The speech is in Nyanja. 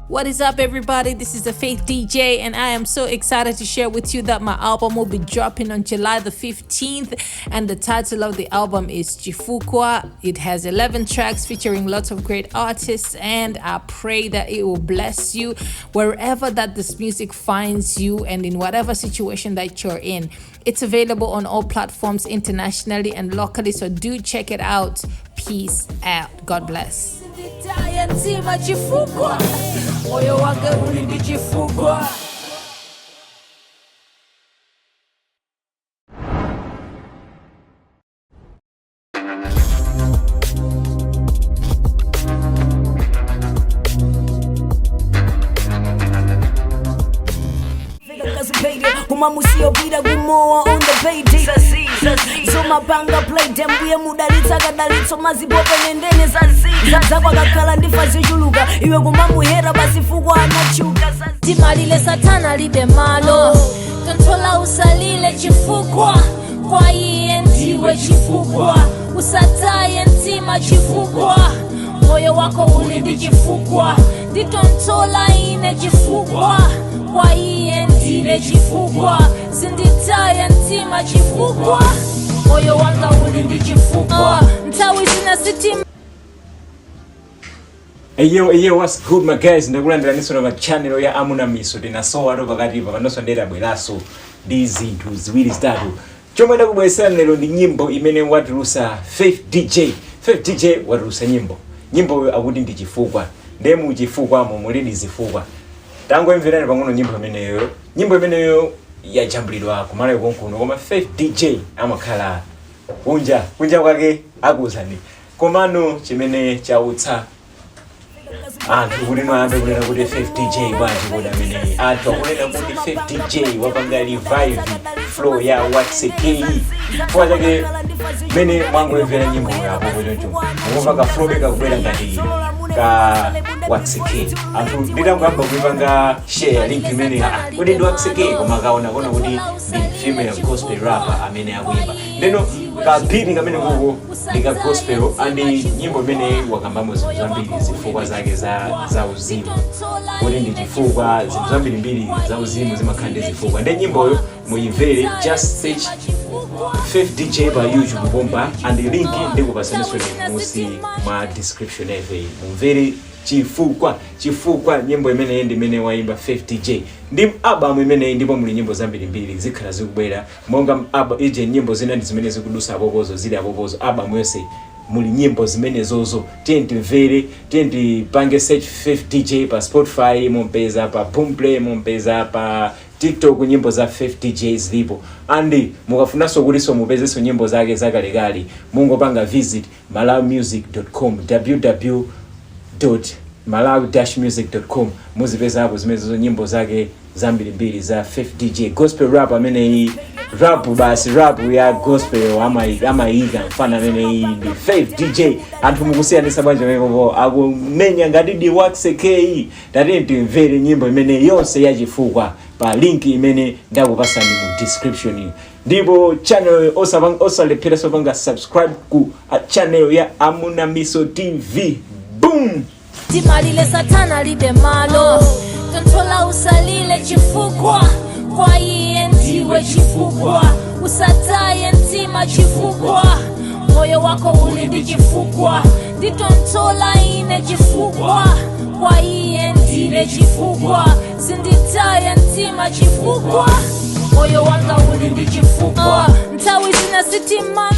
What is up, everybody? This is the Faith DJ, and I am so excited to share with you that my album will be dropping on July the 15th. And the title of the album is Chifukwa. It has 11 tracks featuring lots of great artists, and I pray that it will bless you wherever that this music finds you and in whatever situation that you're in. It's available on all platforms internationally and locally, so do check it out. Peace out. God bless. Nditaye mtima chifukwa moyo wanga uli ndi chifukwa. Kumamusiyopita kumowa on the payday, zomapanga play dem, mbuye mudalitsa kadalitso mazipope nendene zakwakakhala ndifa zichuluka iwe kumamuhera basi fukwa anachuka. Timalile satana libe malo, tonthola usalile chifukwa kwa iye ndiwe chifukwa. Usataye mtima chifukwa moyo wako uli ndi chifukwa. Nditonthola ine chifukwa kwa iye ndine chifukwa. Sinditaya mtima chifukwa moyo wanga uli ndi chifukwa. Nthawi zina sitima. Hey yo, hey yo, what's good, my guys? Ndakulandiraniso pa channel ya Amuna Miso. Tinasowa to pakati pa panonso, ndabweranso ndi zinthu ziwiri zitatu. Chomwe ndakubweresera lero ndi nyimbo imene watulusa Faith DJ. Faith DJ watulusa nyimbo. Nyimbo akuti ndi Chifukwa. Ndiye mu chifukwamo mulidi zifukwa. Tangomverani pang'ono nyimbo imeneyo. Nyimbo imeneyo yajambulidwa kumalawi konkuno, koma Faith DJ amakhala kunja, kunja kwake akuwuzani. Komano chimene chautsa anthu kuti mwayambe kunena kuti Faith DJ bwanji kuti amene anthu akunena kuti Faith DJ wapanga revive flow ya Waxy K. Chifukwa chake mmene mwangomvera nyimbo yapo choncho, mukumva ka flow kakubwera ngati ka Waxy K. Anthu nditangoyamba kuipanga share link imene, ah, kuti ndi Waxy K, koma akaona kuona kuti ndi female gospel rapper amene akuimba. Ndeno ka beat kamene kuko ndi ka gospel, and nyimbo imene wakambamo zinthu zambiri, zifukwa zake za uzimu, kuti ndi chifukwa zinthu zambirimbiri za uzimu zimakhala ndi zifukwa. Ndi nyimboyo muyimvere, just search Faith DJ pa YouTube pompa, and link ndikupasaninso musi mwa description yake. Mumvere Chifukwa. Chifukwa, nyimbo imeneyi ndi imene waimba Faith DJ ndi album imeneyi, ndipo muli nyimbo zambirimbiri zikhala zikubwera monga album ije. Nyimbo zina ndi zimene zikudusa apopozo, zili apopozo. Album yonse muli nyimbo zimenezozo. Tiye timvere, tiye tipange search Faith DJ pa Spotify, mumpeza pa Boomplay, mumpeza pa TikTok. Nyimbo za Faith DJ zilipo, and mukafunanso kutinso mupezenso nyimbo zake zakalekale, mungopanga visit malawimusic.com, www malawi-music.com, muzipezapo zimenezo, nyimbo zake zambirimbiri za Faith DJ, gospel rap ameneyi. Rap basi, rap ya gospel amayika mfana ameneyi ndi Faith DJ. Anthu mukusiyanisa bwanji pamenepo? Akumenya ngati di Waxy K. Tatiye timvere nyimbo imene yonse yachifukwa pa link imene ndakupasani mu description. Ndipo channel osalepheranso panga subscribe ku channel ya Amuna Miso TV. Boom. Timalile satana libe malo, tonthola usalile chifukwa kwa iye ndiwe chifukwa. Usataye mtima chifukwa moyo wako uli ndi chifukwa. Nditonthola ine chifukwa kwa iye ndine chifukwa. Sinditaya mtima chifukwa moyo wanga uli ndi chifukwa. Nthawi zina sitima.